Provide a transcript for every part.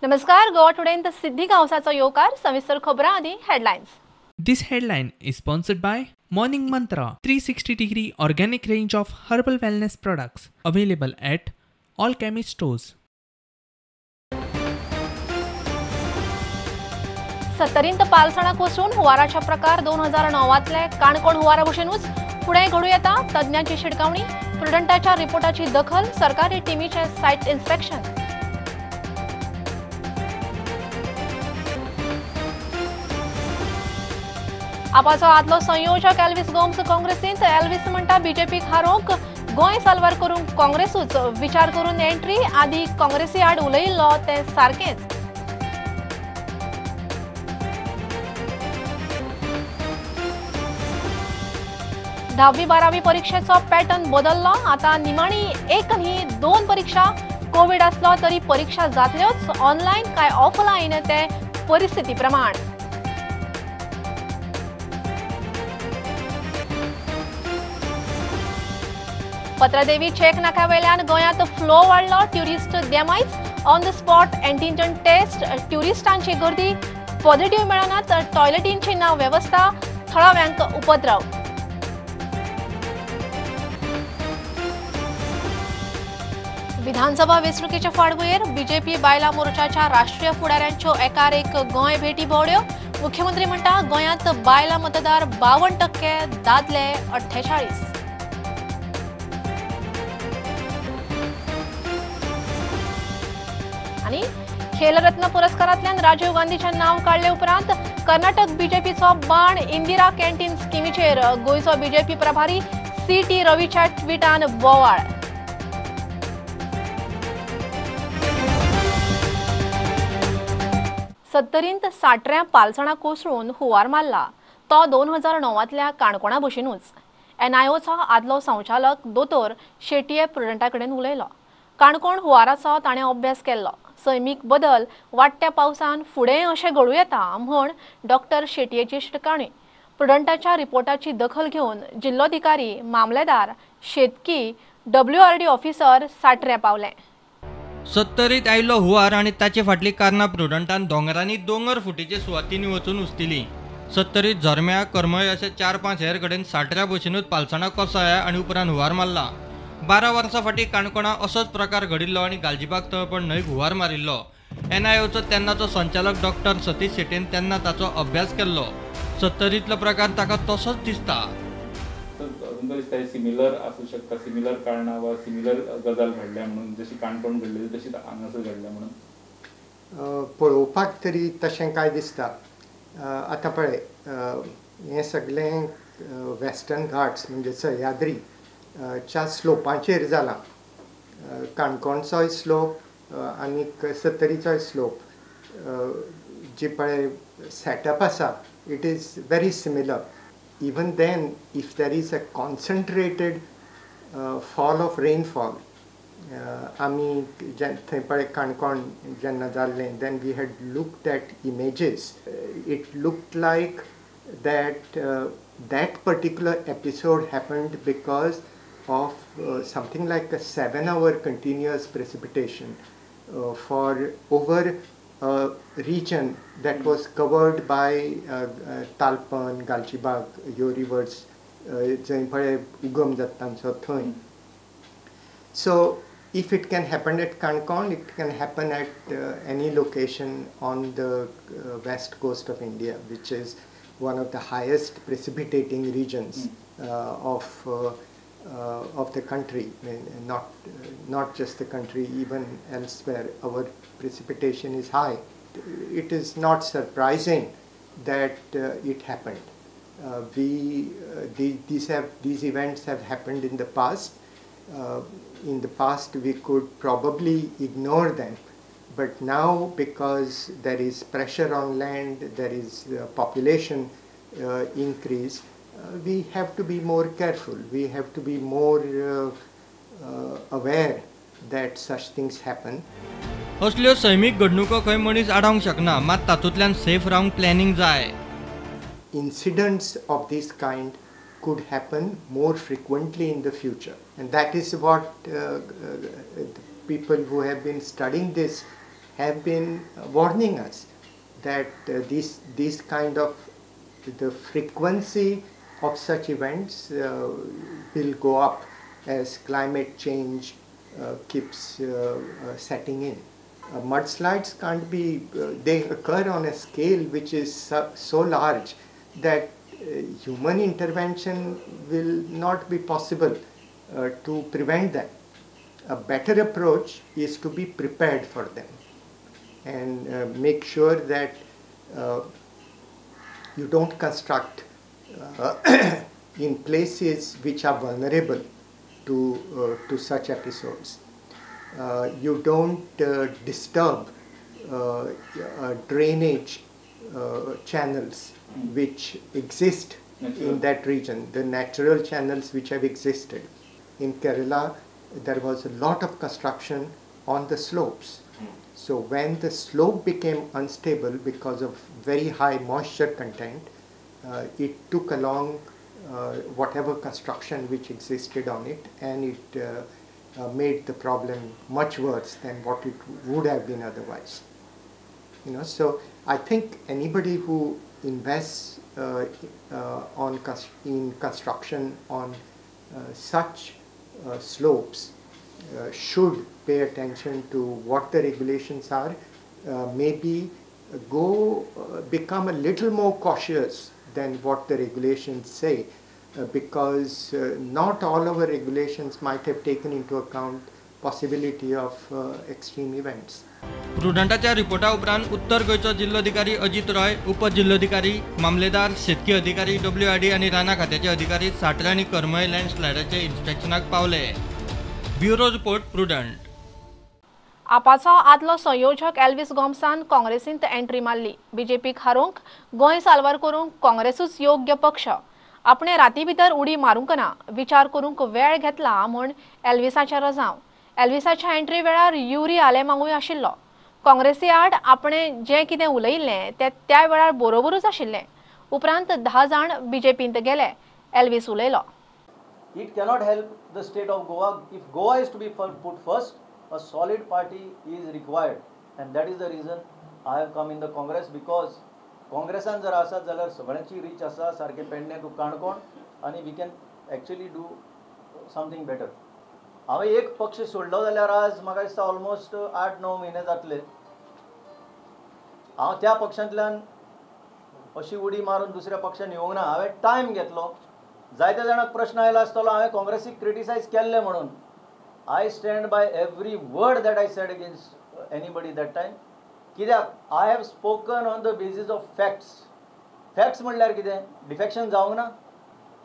नमस्कार, गोवा टुडेंत सिद्धी गांवसाचो येवकार. सविस्तर खबरां आदी headlines. This headline is sponsored by Morning Mantra 360 degree organic range of herbal wellness products available at all chemist stores. सत्तरींत पालसणां कोसळून हुंवाराच्या प्रकार 2009तले काणकोण हुंवारा भशेनूच फुडें घडूं येता, तज्ञांची शिटकावणी. प्रुडंटाच्या रिपोर्टाची दखल, सरकारी टिमीचें सायट इन्स्पेक्शन. आपाचो आदलो संयोजक एल्विस गोम्स काँग्रेसींत. एल्विस म्हणटा बीजेपीक हारोवंक गोंय साल्वार करूंक काँग्रेसूच विचार करून एंट्री. आदी काँग्रेसी आड उलयिल्लो तें सारकेंच. धावी बारावी परिक्षेचो पॅटर्न बदल्लो. आतां निमाणी एक न्ही दोन परिक्षा. कोवीड आसलो तरी परिक्षा जातल्योच, ऑनलायन काय ऑफलायन ते परिस्थिती प्रमाण. पत्रादेवी चेक नाका वेल्यान गोंयांत फ्लो वाडलो. ट्युरिस्ट देमायच. On the spot antigen test. ट्युरिस्टांची गर्दी, पॉझिटिव्ह मेळना तर टॉयलेटींची ना वेवस्था, थळाव्यांक उपद्रव. विधानसभा वेंचणुकेच्या फाटभुंयेर बीजेपी बायलां मोर्चाच्या राष्ट्रीय फुडाऱ्यांच्यो एकार एक गोंय भेटी भोंवड्यो. मुख्यमंत्री म्हणटा गोंयांत बायलां मतदार 52%, दादले 48. आनी खेलरत्न पुरस्कारांतल्यान राजीव गांधीचें नांव काडले उपरांत कर्नाटक बीजेपीचो बाण इंदिरा कॅन्टीन स्किमीचेर. गोंयचो बीजेपी प्रभारी सी टी रवीच्या ट्विटान बोवाळ. सत्तरींत साटऱ्यां पालसणां कोसळून हुंवार मारला तो 2009तल्या काणकोणा भशेनूच. एनआयओचो आदलो संचालक दोतोर शेटये प्रुडंटा कडेन उलयलो. काणकोण हुंवाराचो ताणें अभ्यास केल्लो. सैमीक बदल वाडट्या पावसान फुडें अशें घडूं येता म्हूण डॉक्टर शेटयेची शिटकावणी. प्रुडंटाच्या रिपोर्टाची दखल घेवन जिल्लोधिकारी, मामलेदार, शेतकी, डब्ल्यूआरडी ऑफिसर साटऱ्यां पावले. सत्तरीत आयिल्लो हुंवार आनी ताचे फाटलीं कारणां प्रुडंटान दोंगरांनी दोंगर फुटीचे सुवातींनी वचून उस्तिली. सत्तरीत झरम्या, करमय अशे 4-5 हेर कडेन साटऱ्या भशेनूच पालसणां कोसळ्ळ्या आनी उपरांत हुंवार मारला. 12 वर्सां फाटीं काणकोणा असोच प्रकार घडिल्लो आनी गालजीबाग तळपण न्हंयक हुंवार मारिल्लो. एनआयओचो तेन्नाचो संचालक डॉक्टर सतीश शेट्येन तेन्ना ताचो अभ्यास केल्लो. सत्तरीतलो प्रकार ताका तसोच दिसता. तुमकां दिसता सिमिलर आसूं शकता, सिमिलर कारणां वा सिमिलर गजाल घडल्या म्हणून, जशी काणकोण घडलेली तशीच हांगासर घडल्या म्हणून? पळोवपाक तरी तशें काय दिसता. आतां पळय, हें सगळें वेस्टर्न घाट्स म्हणजे सह्याद्री च्या स्लोपांचेर जालां. काणकोणचोय स्लोप आनीक सत्तरीचोय स्लोप जी पळय सेटअप आसा, it is very similar. Even then, if there is a concentrated fall of rainfall, आमी थंय पळय काणकोण जेन्ना जाल्लें, then we had looked at images. It looked like that that particular episode happened because of something like a 7-hour continuous precipitation for over a region that was covered by Talpan, Galchibag, ह्यो rivers जंय पळय उगम जाता तांचो थंय. So if it can happen at Canacona, it can happen at any location on the west coast of India, which is one of the highest precipitating regions of the country. I mean, not just the country, even elsewhere our precipitation is high. It is not surprising that it happened. These events have happened in the past. In the past we could probably ignore them, but now because there is pressure on land, there is population increase, we have to be more careful. We have to be more aware that such things happen. असल्यो सैमीक घडणुको खंय मनीस आडावंक शकना, मात तातूंतल्यान safe रावंक प्लॅनिंग जाय. Incidents of this kind could happen more frequently in the future, and that is what the people who have been studying this have been warning us that this kind of the frequency of such events will go up as climate change keeps setting in. Mudslides can't be, they occur on a scale which is so large that human intervention will not be possible to prevent them. A better approach is to be prepared for them and make sure that you don't construct in places which are vulnerable to such episodes. You don't disturb drainage channels which exist in that region, the natural channels which have existed. In Kerala, there was a lot of construction on the slopes. So when the slope became unstable because of very high moisture content, it took along whatever construction which existed on it, and it made the problem much worse than what it would have been otherwise. You know, so I think anybody who invests in construction on such slopes should pay attention to what the regulations are, maybe go become a little more cautious than what the regulations say, because not all our regulations might have taken into account possibility of extreme events. प्रुडंटाच्या रिपोर्टा उपरांत उत्तर गोंयचो जिल्लोधिकारी अजित रॉय, उपजिल्लोधिकारी, मामलेदार, शेतकी अधिकारी, WID आनी राना खात्याचे अधिकारी साटरे आनी करमळे लँडस्लायडाचे इन्स्पेक्शनाक पावले. Bureau report, Prudent. आपाचो आदलो संयोजक एल्विस गोम्सान काँग्रेसींत एंट्री मारली. बीजेपीक हारोवंक गोंय साल्वार करूंक काँग्रेसूच योग्य पक्ष. आपणे राती भितर उडी मारूंक ना, विचार करूंक वेळ घेतला म्हूण एल्विसाचें रजांव. एल्विसाच्या एंट्री वेळार युरी आलेमांगूय आशिल्लो. काँग्रेसी आड आपणे जें कितें उलयिल्लें तें त्या वेळार बरोबरूच आशिल्लें. उपरांत 10 जाण बीजेपींत गेले. एल्विस उलयलो. It cannot help the state of Goa. If Goa is to be put first, a solid party is required, and that is the reason I have come in the Congress, because Congressan जर आसात जाल्यार सगळ्यांची rich आसा, सारकें Pedne two Canacona, आनी we can actually do something better. हांवें एक पक्ष सोडलो जाल्यार आज म्हाका दिसता ऑलमोस्ट 8-9 म्हयने जातले. हांव त्या पक्षांतल्यान अशी उडी मारून दुसऱ्या पक्षान येवंक ना. हांवें टायम घेतलो. जायत्या जाणांक प्रश्न आयला आसतलो हांवें काँग्रेसीक क्रिटिसायज केल्लें म्हणून. I stand by every word that I said against anybody that time. कित्याक I have spoken on the basis of facts. Facts म्हणल्यार कितें? डिफेक्शन जावंक ना,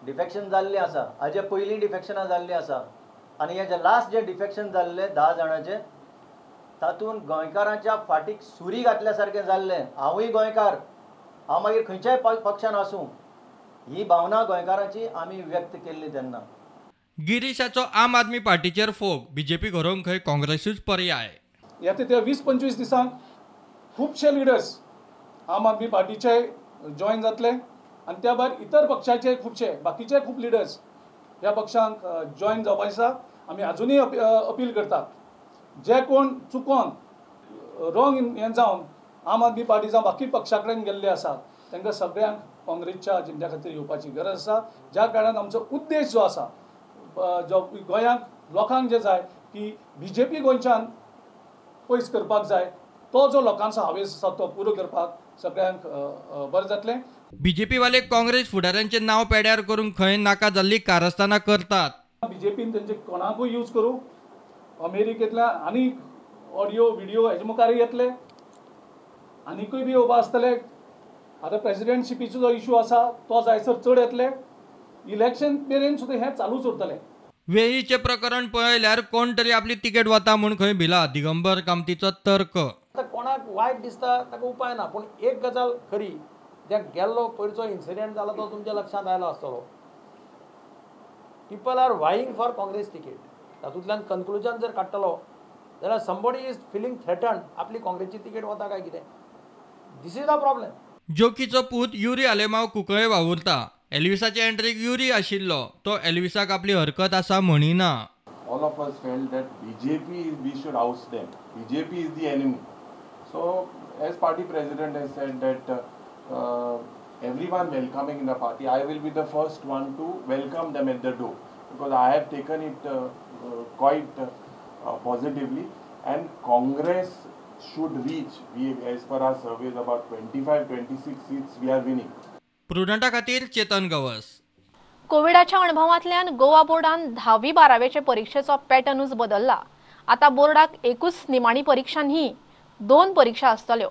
डिफेक्शन जाल्लें आसा. हाजे पयलीं डिफेक्शनां जाल्लीं आसा, आनी हे जे लास्ट जे डिफेक्शन जाल्लें 10 जाणांचें, तातूंत गोंयकारांच्या फाटीक सुरी घातल्या सारकें जाल्लें. हांवूय गोंयकार, हांव मागीर खंयच्याय पक्षान आसूं, ही भावना गोंयकारांची आमी व्यक्त केल्ली तेन्ना. गिरीशाचो आम आदमी पार्टीचेर फोग, बीजेपी घरोवंक खंय काँग्रेसूच पर्याय. येता त्या 20-25 दिसांक खुबशे लिडर्स आम आदमी पार्टीचे जॉयन जातले आनी त्या भायर इतर पक्षाचे खुबशे बाकीचे खूब लिडर्स ह्या पक्षांक जॉयन जावपाचे आसा. आमी आजुनूय अपील करतात, जे कोण चुकोन रॉंग हें जावन आम आदमी पार्टी जावं बाकी पक्षा कडेन गेल्ले आसात तांकां सगळ्यांक काँग्रेसच्या अजेंड्या खातीर येवपाची गरज आसा. ज्या कारणान आमचो उद्देश जो आसा, जो गोंयांक लोकांक जें जाय की बीजेपी गोंयच्यान पयस करपाक जाय, तो जो लोकांचो हावेस आसा तो पुरो करपाक सगळ्यांक बरें जातलें. बीजेपी वाले काँग्रेस फुडाऱ्यांचे नांव पेड्यार करूंक खंय नाका जाल्ली कारस्थानां करतात. बीजेपीन तेंचे कोणाकूय यूज करूं, अमेरिकेंतल्या आनीक ऑडियो विडियो हेजे मुखार येतले, आनिकूय बी येवपा आसतले. आतां प्रेजिडेंटशिपीचो जो इशू आसा तो जायसर चड येतले. इलेक्शन मेरेन सुद्दां हें चालूच उरतलें. वेळीचें प्रकरण पळयल्यार कोण तरी आपली तिकेट वता म्हूण खंय भिला, दिगंबर कामतीचो तर्क. आतां कोणाक वायट दिसता ताका उपाय ना, पूण एक गजाल खरी, जे गेल्लो पयरचो इन्सिडंट जाला तो तुमच्या लक्षांत आयलो आसतलो. People are vying for Congress ticket. तातूंतल्यान कन्क्लुजन जर काडटलो जाल्यार समबडी is feeling threatened, आपली काँग्रेसची तिकेट वता काय कितें. This is the problem. जोकीचो पूत युरी आलेमाव कुंकळे वावुरता. एल्विसाचे एंट्रीक युरी आशिल्लो, तो एल्विसाक आपली हरकत आसा म्हणिना. All of us felt that BJP, we should oust them. BJP is the enemy. So as party president has said that everyone welcoming in the party, I will be the first one to welcome them at the door, because I have taken it quite positively, and Congress should reach, we as per our surveys about 25-26 seats we are winning. प्रुडंटा खातीर चेतन गवस. कोविडाच्या अणभवांतल्यान गोवा बोर्डान 10वी 12वेचे परिक्षेचो पॅटर्नूच बदलला. आतां बोर्डाक एकूच निमाणी परिक्षा न्ही, 2 परिक्षा आसतल्यो.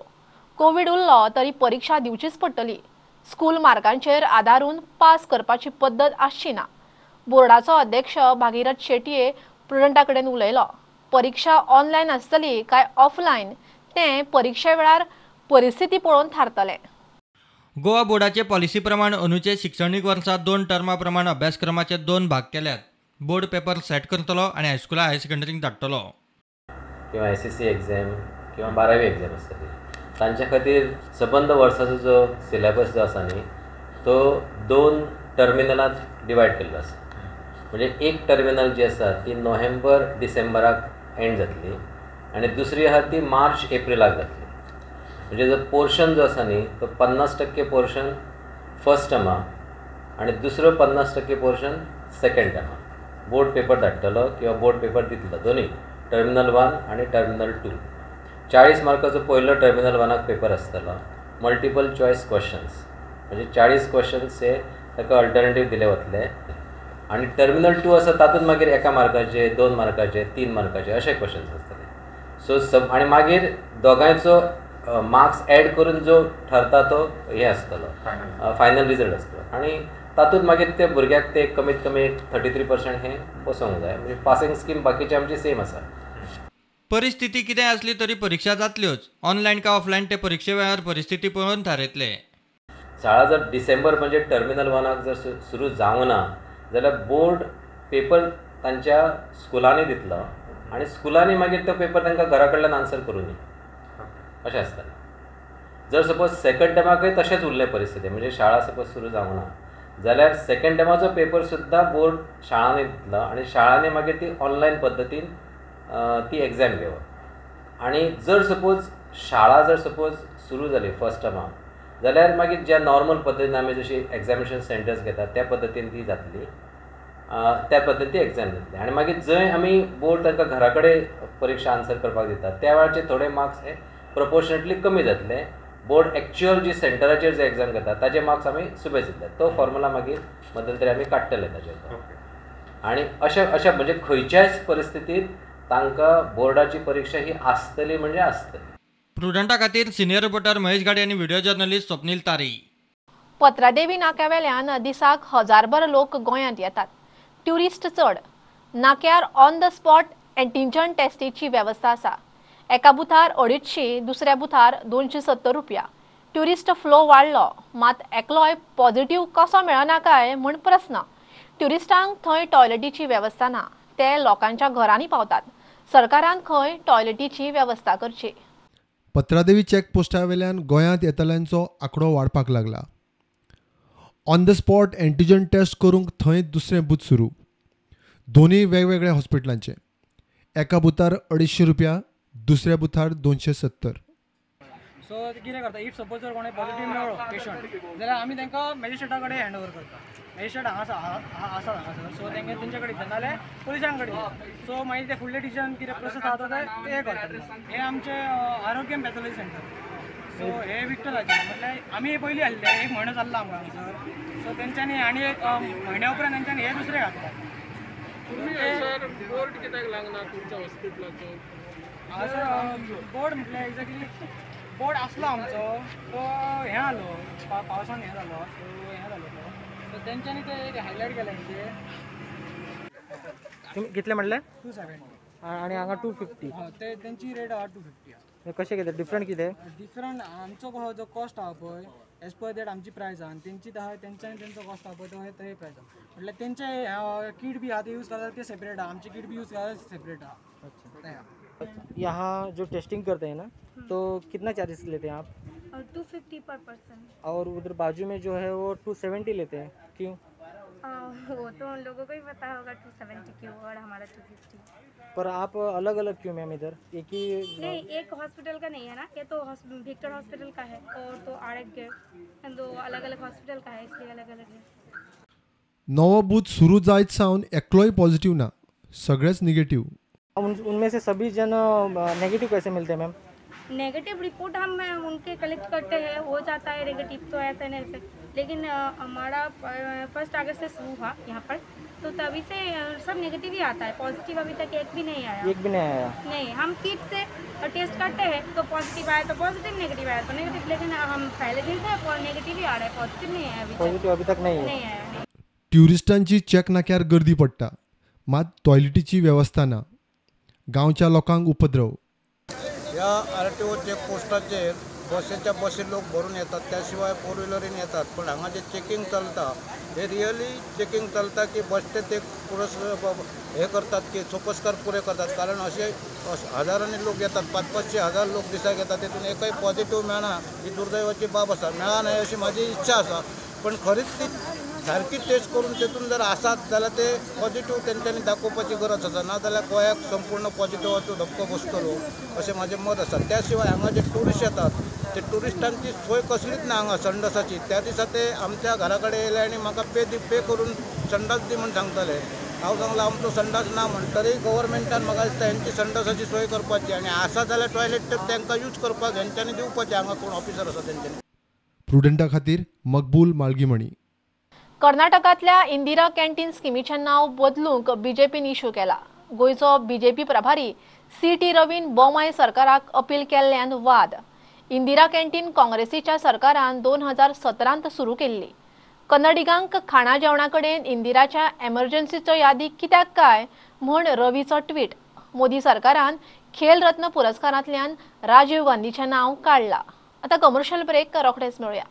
कोविड उरलो तरी परिक्षा दिवचीच पडटली. स्कूल मार्कांचेर आदारून पास करपाची पद्दत आसची ना. बोर्डाचो अध्यक्ष भागीरथ शेटये प्रुडंटा कडेन उलयलो. परिक्षा ऑनलायन आसतली काय ऑफलायन तें परिक्षे वेळार परिस्थिती पळोवन थारतलें. गोवा बोर्डाचे पॉलिसी प्रमाण अंदूचे शिक्षणीक वर्सा 2 टर्मा प्रमाण अभ्यासक्रमाचे 2 भाग केल्यात. बोर्ड पेपर सेट करतलो आनी हायस्कुला हायर सेकंडरीक धाडटलो. किंवा SSC exam किंवा 12वी एक्झाम आसतली तांच्या खातीर सबंद वर्साचो जो सिलेबस जो आसा न्ही तो 2 टर्मिनलांत डिवायड केल्लो आसा. म्हणजे एक टर्मिनल जी आसा ती नोव्हेंबर डिसेंबराक एंड जातली आनी दुसरी आसा ती मार्च एप्रिलाक जातली. म्हणजे जो पोर्शन जो आसा न्ही तो 50% पोर्शन फर्स्ट टर्माक आनी दुसरो 50% पोर्शन सेकंड टर्माक. बोर्ड पेपर धाडटलो किंवा बोर्ड पेपर दितलो दोनूय, टर्मिनल 1 आनी टर्मिनल 2. 40 मार्काचो पयलो टर्मिनल 1 पेपर आसतलो, मल्टिपल चॉयस क्वेश्चन्स, म्हणजे 40 क्वेश्चन्स हे ताका अल्टरनेटीव दिले वतले. आनी टर्मिनल 2 आसा तातूंत मागीर 1 मार्काचे, 2 मार्काचे, 3 मार्काचे अशे क्वेश्चन्स आसतले. सो सब आनी मागीर दोगांयचो मार्क्स एड करून जो ठरता तो हे आसतलो फायनल रिजल्ट आसतलो. आनी तातूंत मागीर ते भुरग्याक ते कमीत कमी 33% हे बसोवंक जाय. म्हणजे पासिंग स्कीम बाकीची आमची सेम आसा. परिस्थिती कितें आसली तरी परिक्षा जातल्योच. ऑनलायन काय ऑफलायन ते परिक्षे वेळार परिस्थिती पळोवन थारयतले. शाळा जर डिसेंबर म्हणजे टर्मिनल 1 जर सुरू जावंक ना जाल्यार बोर्ड पेपर तांच्या स्कुलांनी दितलो आनी स्कुलांनी मागीर तो पेपर तांकां घरा कडल्यान आन्सर करूं अशें आसतलें. जर सपोज सेकंड टर्माकय तशेंच उरलें परिस्थिती, म्हणजे शाळा सपोज सुरू जावंक ना जाल्यार सेकंड टर्माचो पेपर सुद्दां बोर्ड शाळांनी दितलो आनी शाळांनी मागीर ती ऑनलायन पद्दतीन ती एग्जाम घेवप. आनी जर सपोज शाळा जर सपोज सुरू जाली फर्स्ट टर्माक जाल्यार मागीर ज्या नॉर्मल पद्दतीन आमी जशी एग्जामिनेशन सेंटर्स घेतात त्या पद्दतीन ती जातली, त्या पद्दतीन ती एग्जाम जातली. आनी मागीर जंय आमी बोर्ड तांकां घरा कडेन परिक्षा आन्सर करपाक दितात त्या वेळाचे थोडे मार्क्स हे प्रोपोर्शनेटली कमी जातले. बोर्ड एक्चुअल जी सेंटराचेर जे एग्जाम घेतात ताजे मार्क्स आमी सुबेज दितले. तो फॉर्मुला मागीर मध्यंतरी आमी काडटले ताजेर. आनी अशें अशें म्हणजे खंयच्याच परिस्थितींत तांकां बोर्डाची परिक्षा ही आसतली म्हणजे आसतली. प्रुडंटा खातीर सिनियर रिपोर्टर महेश गाडी आनी व्हिडिओ जर्नलिस्ट स्वप्नील तारी. पत्रादेवी नाक्यावेल्यान दिसाक हजारभर लोक गोंयांत येतात. ट्युरिस्ट चड. नाक्यार ऑन the spot antigen टेस्टीची वेवस्था आसा. एका बुथार 250, दुसऱ्या बुथार 270 रुपया. ट्युरिस्ट फ्लो वाडलो मात एकलोय पॉझिटिव्ह कसो मेळना काय म्हूण प्रस्न. ट्युरिस्टांक थंय टॉयलेटीची वेवस्था ना, ते लोकांच्या घरांनी पावतात. सरकारान खंय टॉयलेटीची वेवस्था करची. पत्रादेवी चेकपोस्टा वेल्यान गोंयांत येतल्यांचो आंकडो वाडपाक लागला. On the spot antigen test करूंक थंय दुसरें बूथ सुरू, दोनूय वेगवेगळ्या हॉस्पिटलांचे. एका बुथार 250 रुपया, दुसऱ्या बुथार 270. सो कितें करता, if suppose जर कोणें पॉझिटिव्ह मेळ्ळो पेशंट जाल्यार आमी तांकां मॅजिस्ट्रेटा कडेन हँड ओवर करता. मॅजिस्ट्रेट हांगा आसा हांगासर, सो तांकां तेंच्या कडेन दिता नाल्यार पुलिसां कडेन दिता. सो मागीर ते फुडले डिसिजन कितें प्रोसेस आसा ते करता. हें आमचें आरोग्यम पॅथॉलॉजी सेंटर. सो हे विक्टराचें म्हटल्यार आमी पयलीं हाडलें, एक म्हयनो चल्ला आमकां हांगासर. सो तेंच्यांनी आनी एक म्हयन्या उपरांत तेंच्यांनी हें दुसरें घातलां. सर बोर्ड कित्याक लागना तुमच्या हॉस्पिटलाचो? हांगासर बोर्ड म्हटल्यार एक्झॅक्टली बोर्ड आसलो आमचो तो हें जालो, पावसान हें जालो, सो हें जालो तो. सो तेंच्यांनी ते एक हायलायट केलें. म्हणजे तुमी कितले म्हणले? 270. आनी हांगा 250. ते तेंची रेट आहा 250 आहा. कशें कितें डिफरंट कितें? डिफरंट आमचो कसो जो कॉस्ट आहा पळय एज पर that आमची प्रायस आहा आनी तेंची आहा तेंच्यानी तेंचो कॉस्ट आहा पळय तो ते प्रायस आहा. म्हटल्यार तेंचे किट बी आहा ते यूज करतात ते सेपरेट आहा, आमची किट बी यूज करतात सेपरेट आहा. अच्छा, यहाँ जो टेस्टिंग करते हैं ना तो कितना चार्जेस लेते हैं आप? 250 पर पर्सन. और उधर बाजू में जो है वो 270 लेते हैं, क्यों? वो तो उन लोगों को ही पता होगा 270 क्यों और हमारा 250। पर आप अलग अलग क्यों मैम? इधर एक ही नहीं, एक हॉस्पिटल का नहीं है ना, ये तो विक्टर हॉस्पिटल का है और तो आरोग्य, दो अलग अलग हॉस्पिटल का है, इसलिए अलग अलग है। नवो बूथ सुरू जायत सावन एकलोय पॉझिटिव्ह ना, सगळेच निगेटिव्ह। उनमें से सभी जन नेगेटिव कैसे मिलते हैं मैम? नेगेटिव रिपोर्ट हम उनके कलेक्ट करते हैं, हो जाता है नेगेटिव तो ऐसा नहीं, लेकिन हमारा 1 अगस्त से शुरू हुआ यहाँ पर, तो तभी से सब नेगेटिव ही आता है, पॉजिटिव अभी तक एक भी नहीं आया। एक भी नहीं आया? नहीं, हम किट से टेस्ट करते हैं तो पॉजिटिव आया तो पॉजिटिव, नेगेटिव आया तो नेगेटिव, लेकिन हम पहले दिन से नेगेटिव ही आ रहा है, पॉजिटिव नहीं आया अभी तक। पॉजिटिव अभी तक नहीं है? नहीं आया। ट्युरिस्टांची चेक नाक्यार गर्दी पडटा, मात टॉयलेटीची व्यवस्था ना, गांवच्या लोकांक उपद्रव। ह्या आरटीओ चेक पोस्टाचेर बसीच्या बसी लोक भरून येतात, त्या शिवाय फोर व्हिलरीन येतात, पण हांगा जे चेकिंग चलता हे रियली चेकिंग चलता की बसते ते पुरस हे करतात की सोपस्कार पुरे करतात, कारण असे हजारांनी लोक येतात, 500-500 हजार लोक दिसाक येतात, तेतून एकय पॉझिटिव्ह मेळना ही दुर्दैवाची बाब आसा। मेळना न्हय अशी म्हाजी इच्छा आसा, पण खरीच ती सारकी टेस्ट करून तेतून जर आसात जाल्यार ते पॉझिटिव्ह तेंच्यांनी दाखोवपाची गरज आसा, ना जाल्यार गोंयाक संपूर्ण पॉझिटिव्हाचो धपको बसतलो अशें म्हाजें मत आसा। त्या शिवाय हांगा जे ट्युरिस्ट येतात ते ट्युरिस्टांची सोय कसलीच ना हांगा संडासाची। त्या दिसा ते आमच्या घरा कडेन येयले आनी म्हाका पे करून संडास दी म्हूण सांगताले, हांव सांगलां आमचो संडास ना म्हण, तरी गव्हर्मेंटान म्हाका दिसता हेंची संडासाची सोय करपाची आनी आसा जाल्यार टॉयलेट तर तांकां यूज करपाक हेंच्यांनी दिवपाचें, हांगा कोण ऑफिसर आसा तेंच्यांनी। प्रुडंटा खातीर मकबूल मालगीमणी। कर्नाटकांतल्या इंदिरा कॅन्टीन स्किमीचें नांव बदलूंक बीजेपीन इश्यू केला। गोंयचो बीजेपी प्रभारी सी.टी. रवीन बोमाय सरकाराक अपील केल्ल्यान वाद। इंदिरा कॅन्टीन काँग्रेसीच्या सरकारान 2017 सुरू केल्ली। कन्नडिगांक खाणा जेवणा कडेन इंदिराच्या एमर्जन्सीचो यादी कित्याक काय म्हूण रवीचो ट्वीट। मोदी सरकारान खेल रत्न पुरस्कारांतल्यान राजीव गांधीचें नांव काडलां। आतां कमर्शियल ब्रेक, रोखडेच मेळुया।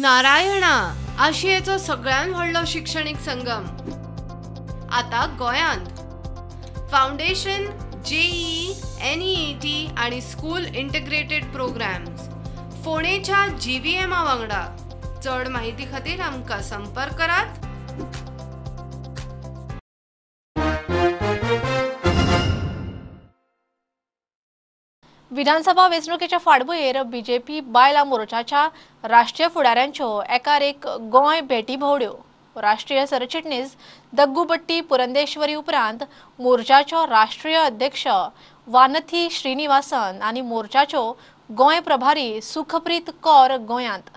नारायणा आशियेचो सगळ्यात व्हडलो शिक्षणीक संगम आता गोयांत। फाउंडेशन, जेईई, एनईईटी आणि स्कूल इंटिग्रेटेड प्रोग्राम्स फोंडेच्या जीव्हीएमा वांगडा। चड माहिती खातीर आमकां संपर्क करात। विधानसभा वेंचणुकेच्या फाटभुंयेर बीजेपी बायलां मोर्चाच्या राष्ट्रीय फुडाऱ्यांच्यो एकार एक गोंय भेटी भोंवड्यो। राष्ट्रीय सरचिटणीस दग्गुबट्टी पुरंदेश्वरी उपरांत मोर्चाचो राष्ट्रीय अध्यक्ष वानथी श्रीनिवासन आनी मोर्चाच्यो गोंय प्रभारी सुखप्रीत कौर गोंयांत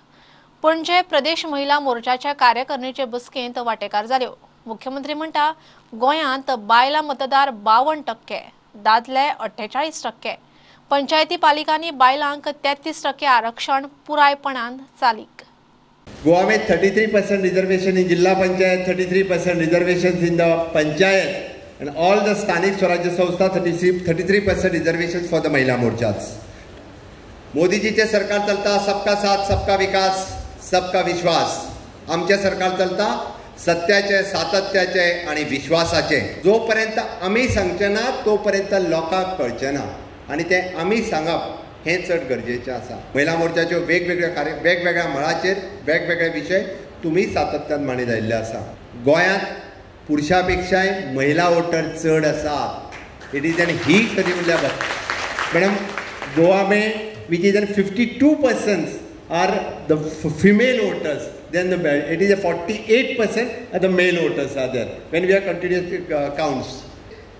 पणजे प्रदेश महिला मोर्चाच्या कार्यकारिणीचे बसकेंत वांटेकार जाल्यो। मुख्यमंत्री म्हणटा गोंयांत बायलां मतदार 52%, दादले 48%, पंचायती पालिकांनी बायलांक 33% आरक्षण पुरायपणान चालीक। गोवा में 33% reservation in Zilla Panchayat, 33% reservation in the panchayat and all the Sthanik Swarajya Sanstha 33% reservation for the Mahila Morchas. मोदीजीचे सरकार चलता सबका साथ सबका विकास सबका विश्वास। आमचे सरकार चलता सत्याचे, सातत्याचे आणि विश्वासाचे। जोपर्यंत आम्ही सांगचे ना तोपर्यंत लोकांक कळचे ना आणि ते आम्ही सांगप हें चड गरजेचें आसा. महिला मोर्चाच्यो वेगवेगळ्या कार्य वेगवेगळ्या मळाचेर वेगवेगळे विशय तुमी सातत्यान मांडीत आयिल्ले आसा. गोंयांत पुरुषा पेक्षाय महिला वोटर चड आसात. It is an ही खरी म्हणल्यार मॅडम, गोवा में which is an 52% are the female voters, then the it is a 48% are the male voters are there when we are continuously counts.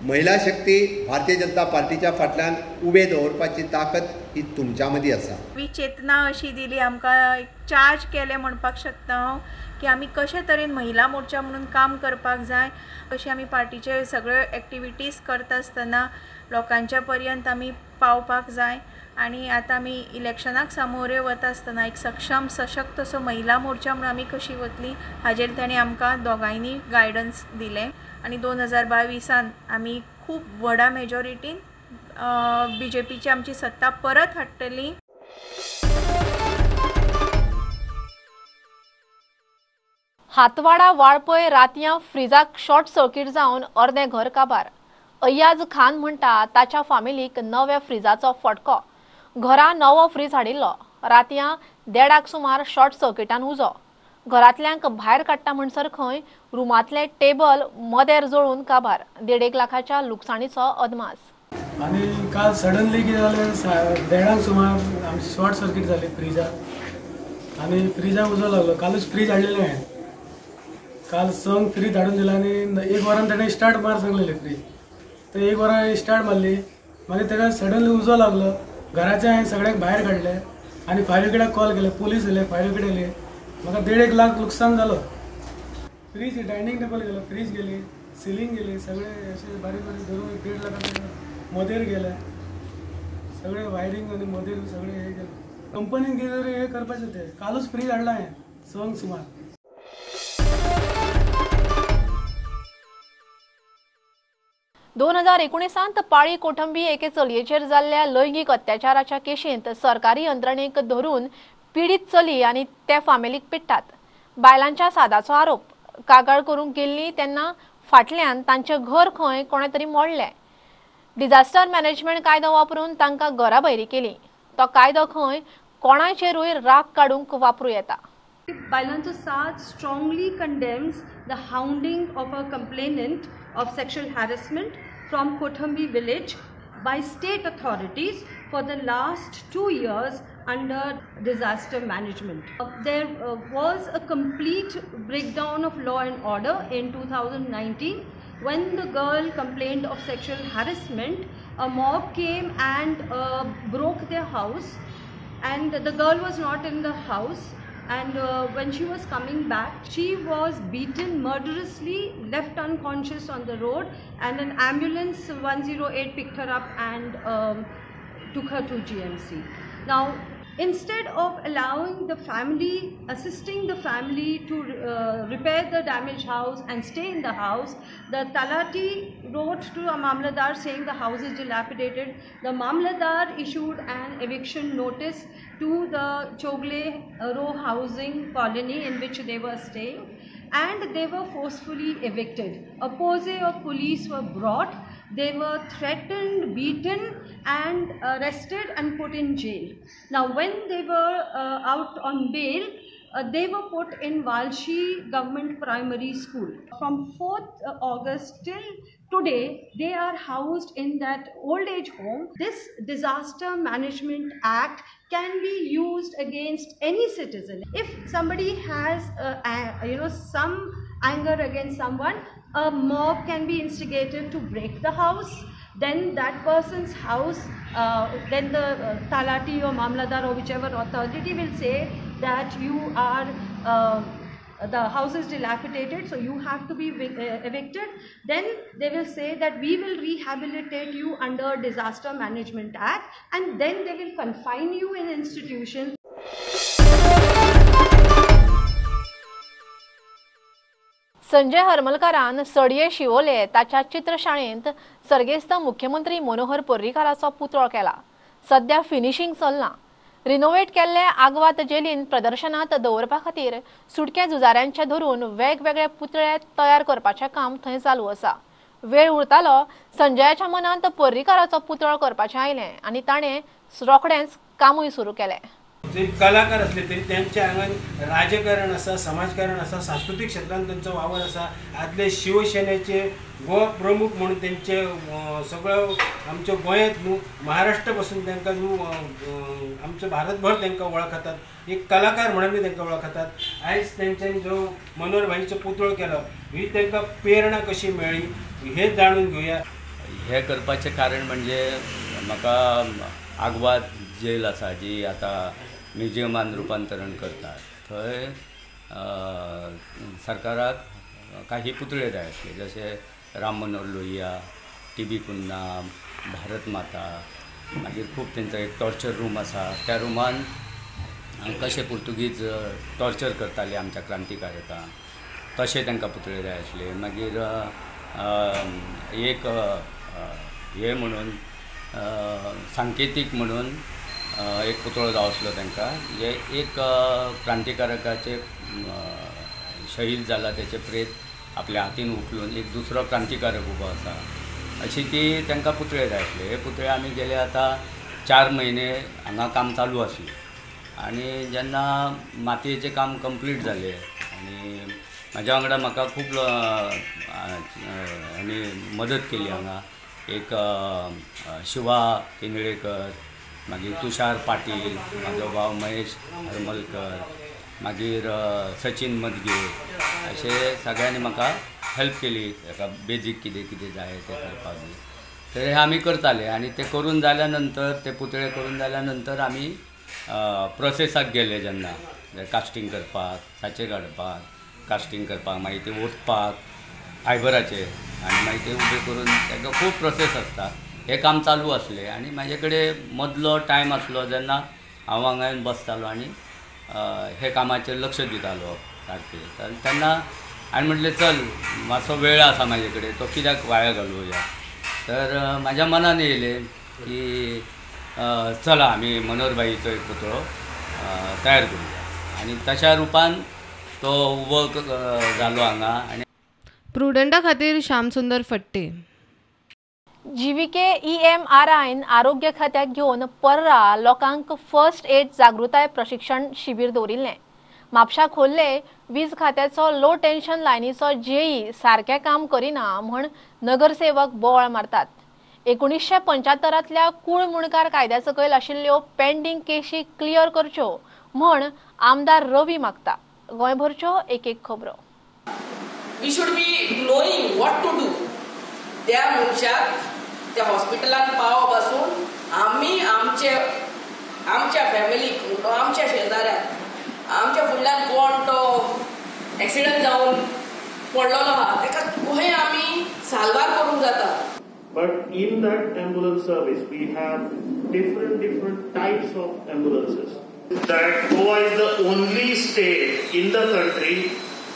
महिला शक्ती भारतीय जनता पार्टीच्या फाटल्यान उबे दवरपाची ताकद ही तुमच्या मदीं आसा. ही चेतना अशी दिली आमकां, एक चार्ज केलें म्हणपाक शकता हांव की आमी कशे तरेन महिला मोर्चा म्हणून काम करपाक जाय, कशें आमी पार्टीचे सगळे एक्टिविटीज करता आसतना लोकांच्या पर्यंत आमी पावपाक जाय. आनी आतां आमी इलेक्शनाक सामोरे वता आसतना एक सक्षम सशक्त असो महिला मोर्चा म्हणून आमी कशी वतली हाजेर तांणी आमकां दोगांयनी गायडन्स दिलें. आनी 2022 आमी खूब व्हडा मेजॉरिटीन बीजेपीची आमची सत्ता परत हाडटली. हातवाडा वाळपय रातयां फ्रिजाक शॉर्ट सर्किट जावन अर्दें घर काबार. अय्याज खान म्हणटा ताच्या फामिलीक नव्या फ्रिजाचो फटको. घरा नवो फ्रीज हाडिल्लो, रातयां 1:30 सुमार शॉर्ट सर्किटान उजो. घरांतल्यांक भायर काडटा म्हणसर खंय रुमांतले टेबल मदेर जळून काबार. 1.5 लाखाच्या लुकसाणीचो अदमास. आनी काल सडनली कितें जालें, 1:30 सुमार आमची शॉर्ट सर्किट जाली फ्रिजाक आनी फ्रिजाक उजो लागलो. कालूच फ्रीज हाडलेलें हांवें, काल 6 फ्रीज हाडून दिला आनी 1 वरान ताणें स्टार्ट मार सांगलेलें फ्रीज, तर 1 वरान स्टार्ट मारली, मागीर ताका सडनली उजो लागलो. घराचे हांवें सगळ्यांक भायर काडले आनी फायर ब्रिगेडाक कॉल केले, पुलीस येयले, फायर ब्रिगेड येयली. म्हाका 1.5 लाख लुकसाण जालो. फ्रीज डायनींग टेबल गेलो, फ्रीज गेली, सिलींग गेली, सगळे अशे बारीक बारीक धरून 1.5 लाखाचे मदेर गेले, सगळे वायरींग आनी मदेर सगळे हे गेले. कंपनीन कितें तरी हे करपाचें, तें कालूच फ्रीज हाडला हांवें 6 सुमार. दोन 2019 पाळी कोठंबी एके चलयेचेर जाल्ल्या लैंगीक अत्याचाराच्या केशींत सरकारी यंत्रणेक धरून पीडित चली आनी ते फामिलीक पिट्टात. बायलांच्या सादाचो आरोप. कागाळ करूंक गेल्ली तेन्ना फाटल्यान तांचें घर खंय कोणें तरी मोडलें. डिझास्टर मॅनेजमेंट कायदो वापरून तांकां घरा भायरी केली. तो कायदो खंय कोणाचेरूय राग काडूंक वापरूं येता. बायलांचो साथ strongly condemns the hounding of a complainant of sexual harassment from Kothambi village by state authorities for the last 2 years under disaster management. There was a complete breakdown of law and order in 2019 when the girl complained of sexual harassment. A mob came and broke their house, and the girl was not in the house. And when she was coming back, she was beaten murderously, left unconscious on the road, and an ambulance 108 picked her up and took her to GMC. Now, instead of allowing the family, assisting the family to repair the damaged house and stay in the house, the Talati wrote to a Mamladar saying the house is dilapidated. The Mamladar issued an eviction notice to the Chogle row housing colony in which they were staying, and they were forcefully evicted. A posse of police were brought. They were threatened, beaten and arrested and put in jail. Now, when they were out on bail, they were put in Walshi Government Primary School. From 4th August till today, they are housed in that old age home. This Disaster Management Act can be used against any citizen. If somebody has some anger against someone, a mob can be instigated to break the house. Then that person's house, then the Talati or Mamladar or whichever authority will say that you are, the house is dilapidated, so you have to be evicted. Then they will say that we will rehabilitate you under Disaster Management Act, and then they will confine you in institution. Sanjay हरमलकारान सडये Siolim ताच्या चित्रशाळेंत सर्गेस्त मुख्यमंत्री मनोहर पर्रीकाराचो पुतळो केला. सध्या finishing चल्लां. Renovate केल्ले आगवाद जेलीन प्रदर्शनात दवरपा खातीर सुटके झुजाऱ्यांचे धरून वेगवेगळे पुतळे तयार करपाचें काम थंय चालू आसा. वेळ उरतालो संजयाच्या मनांत पर्रीकाराचो पुतळो करपाचें आयलें आनी ताणें रोखडेंच कामूय सुरू केलें। जे कलाकार असले तरी त्यांच्या आंगान राजकारण आसा, समाजकारण आसा, सांस्कृतीक क्षेत्रांत त्यांचो वावर आसा। आदले शिवसेनेचे गोवा प्रमुख म्हणून त्यांचे सगळं आमच्या गोंयांत न्हू महाराष्ट्र पासून तांकां न्हू आमच्या भारतभर तांकां वळखतात, एक कलाकार म्हणून तांकां वळखतात। आयज तेंच्यांनी जो मनोहर भाईचो पुतळो केलो ही तांकां प्रेरणा कशी मेळ्ळी हें जाणून घेवया। हें करपाचें कारण म्हणजे म्हाका आगवाद जेल आसा जी आतां म्युजियमान रुपांतरण करतात, थंय सरकाराक काही पुतळे जाय आसले, जशे राम मनोहर लोहिया, टी.बी. कुन्हा, भारत माता, मागीर खूब तेंचो एक टॉर्चर रूम आसा, त्या रुमान कशे पुर्तुगीज टॉर्चर करताले आमच्या क्रांतिकारकांक तशे तांकां पुतळे जाय आसले। मागीर एक हे म्हणून सांकेतीक म्हणून एक पुतळो जावो आसलो तांकां, म्हणजे एक क्रांतिकारकाचे शहीद जाला तेचे प्रेत आपल्या हातीन उखलून एक दुसरो क्रांतिकारक उबो आसा, अशी ती तांकां पुतळे जाय आसले। हे पुतळे आमी गेले आतां 4 म्हयने हांगा काम चालू आसलें आनी जेन्ना मातयेचें काम कंप्लीट जालें आनी म्हाज्या वांगडा म्हाका खूब आनी मदत केली हांगा, एक शिवा केंगळेकर, मागीर तुषार पाटील, म्हाजो भाव महेश हरमलकर, मागीर सचिन मदगे, अशे सगळ्यांनी म्हाका हेल्प केली हेका बेजीक कितें कितें जाय तें करपाक बी। तर हे आमी करताले आनी ते करून जाल्या नंतर, ते पुतळे करून जाल्या नंतर आमी प्रोसेसाक गेले जेन्ना कास्टींग करपाक, साचे काडपाक, कास्टींग करपाक, मागीर ते ओतपाक फायबराचे आनी मागीर ते उबे करून ताका खूब प्रोसेस आसता। हें काम चालू आसलें आनी म्हाजे कडेन मदलो टायम आसलो जेन्ना हांव हांगा येवन बसतालो आनी हे कामाचेर लक्ष दितालो सारकें। तर तेन्ना हांवें म्हटलें चल मातसो वेळ आसा म्हाजे कडेन तो कित्याक वाया घालोवया। तर म्हाज्या मनान येयलें की चला आमी मनोहर भाईचो एक पुतळो तयार करुया आनी तशा रुपान तो उबो जालो हांगा। आनी प्रुडंटा खातीर श्यामसुंदर फट्टे। जीव्हीके EMRIन आरोग्य खात्याक घेवन पर्रा लोकांक फर्स्ट एड जागृताय प्रशिक्षण शिबीर दवरिल्लें। म्हापशा खोर्ले वीज खात्याचो लो टेन्शन लायनीचो जेई सारकें काम करिना म्हण नगरसेवक बोवाळ मारतात। 1975 कूळ मुणकार कायद्या सकयल आशिल्ल्यो पेंडींग केशी क्लियर करच्यो म्हण आमदार रवी मागता। गोंयभरच्यो एक एक खबरो। We should be knowing what to do. त्या मनशाक त्या हॉस्पिटलान पाव बसून आमी आमचे आमच्या फॅमिलीक, आमच्या शेजाऱ्याक, आमच्या फुडल्यान कोण तो एक्सिडंट जावन पडलेलो आहा तेका खंय आमी साल्वार करूंक जाता। But in that ambulance service, we have different types of ambulances. That Goa is the only state in the country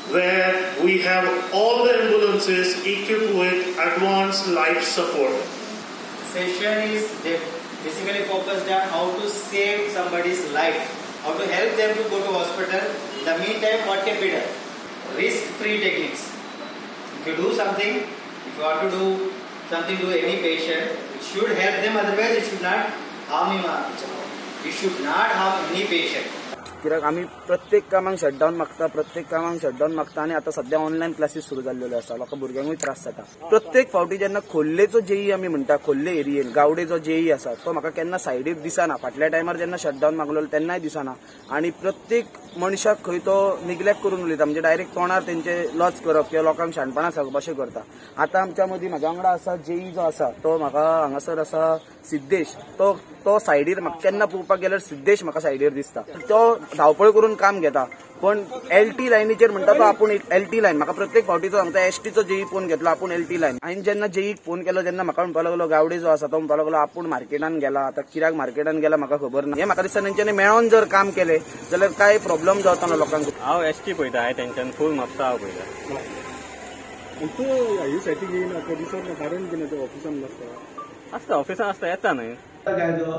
where we have all the ambulances equipped with advanced life support. Session is basically focused on how to save somebody's life, how to help them to go to hospital. In the meantime, what can be done? Risk-free techniques. If you do something, if you want to do something to any patient, it should help them, otherwise it should not harm him. We should not harm any patient. कित्याक आमी प्रत्येक कामाक shutdown मागता, प्रत्येक कामाक shutdown मागता आनी आतां सद्या ऑनलायन क्लासीस सुरू जाल्ल्यो आसा, लोकां भुरग्यांकूय त्रास जाता। प्रत्येक फावटी जेन्ना खोर्लेचो जेई आमी म्हणटा, खोर्ले एरियेन गावडे जो जेई आसा तो म्हाका केन्ना सायडीर दिसना। फाटल्या टायमार जेन्ना शटडावन मागलो तेन्नाय दिसना आनी प्रत्येक मनशाक खंय तो निग्लेक्ट करून उलयता, म्हणजे डायरेक्ट तोंडार तेंचे लॉस करप किंवा लोकांक शाणपणां सांगप अशें करता। आतां आमच्या मदीं म्हाज्या वांगडा आसा जेई जो आसा तो म्हाका हांगासर आसा सिद्धेश, तो सायडीर म्हाका केन्ना पळोवपाक गेल्यार सिद्धेश म्हाका सायडीर दिसता। तो धांवपळ करून काम घेता, पण एलटी लायनीचेर म्हणटा तो आपूण एलटी लायन, म्हाका प्रत्येक फावटी तो सांगता एसटीचो जेई फोन घेतलो आपूण एलटी लायन। हांवें जेन्ना जेईक फोन केलो तेन्ना म्हाका म्हणपाक लागलो गावडे जो आसा तो म्हणपाक लागलो आपूण मार्केटान गेला, आतां कित्याक मार्केटान गेला म्हाका खबर ना। हें म्हाका दिसता तेंच्यांनी मेळोन जर काम केलें जाल्यार कांय प्रॉब्लम जावचो ना लोकांक। हांव एसटी पळयता, हांवें तेंच्यान फूल म्हापसा हांव पळयता। तूं ही सेटींग येयना दिसत ना, कारण कितें तें ऑफिसान नासता? आसता, ऑफिसान आसता, येता न्हय। कायदो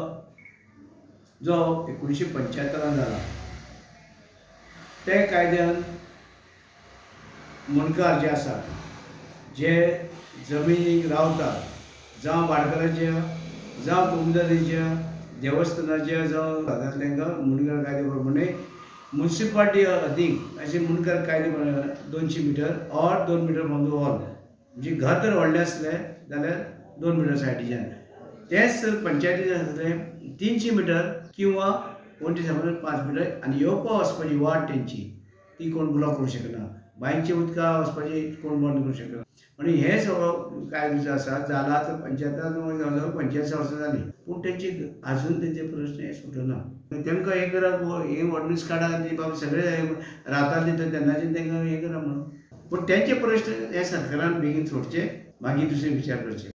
जो 1975 जाला ते कायद्यान मुणकार जे आसात जे जमिनीक रावतात जावं भाटकाराच्या जावं कोमुनिदादीच्या देवस्थानाच्या जावं तांकां मुंडकर कायदे प्रमाणे मुन्सिपाल्टी अधीन अशें मुंडकर कायदे 200 metre or 2 metre from the wall, म्हणजे घर जर व्हडलें आसलें जाल्यार 2 मिटर सायडीच्यान, तेंच जर पंचायतीचें आसलें 300 मिटर किंवा वण्टी सामन 5 मिटर आनी येवपा वचपाची वाट तेंची ती कोण ब्लॉक करूं शकना, बांयचे उदका वचपाची कोण बंद करूं शकना. आनी हें सगळो कायदो जो आसा जाला तर पंचायतान जवळ 45 वर्सां जालीं पूण तेंची आजून तेंचे प्रश्न हे सुटना. तेमकां हें करा, हे ऑर्डिनन्स काडा आनी बाबा सगळे रावताले तर तेन्नाच्यान तेंकां हें करा म्हणून, पूण तेंचे प्रश्न हे सरकारान बेगीन सोडचे, मागीर दुसरे विचार करचे.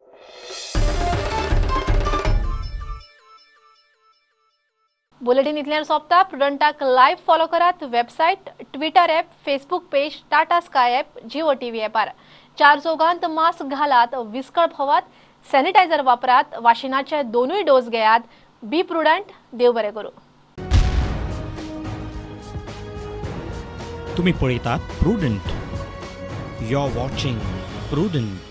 बुलेटिन इतल्यान सोंपता. प्रुडंटाक लायव्ह फॉलो करात website, Twitter app, Facebook page, Tata Sky app, Jio TV ॲपार. 4 चौगांत मास्क घालात, विस्कळ भोवात, सॅनिटायझर वापरात, वाशिनाचे 2 डोस घेयात. Be prudent. देव बरें करूं. तुम्ही पळयतात Prudent. You are watching Prudent.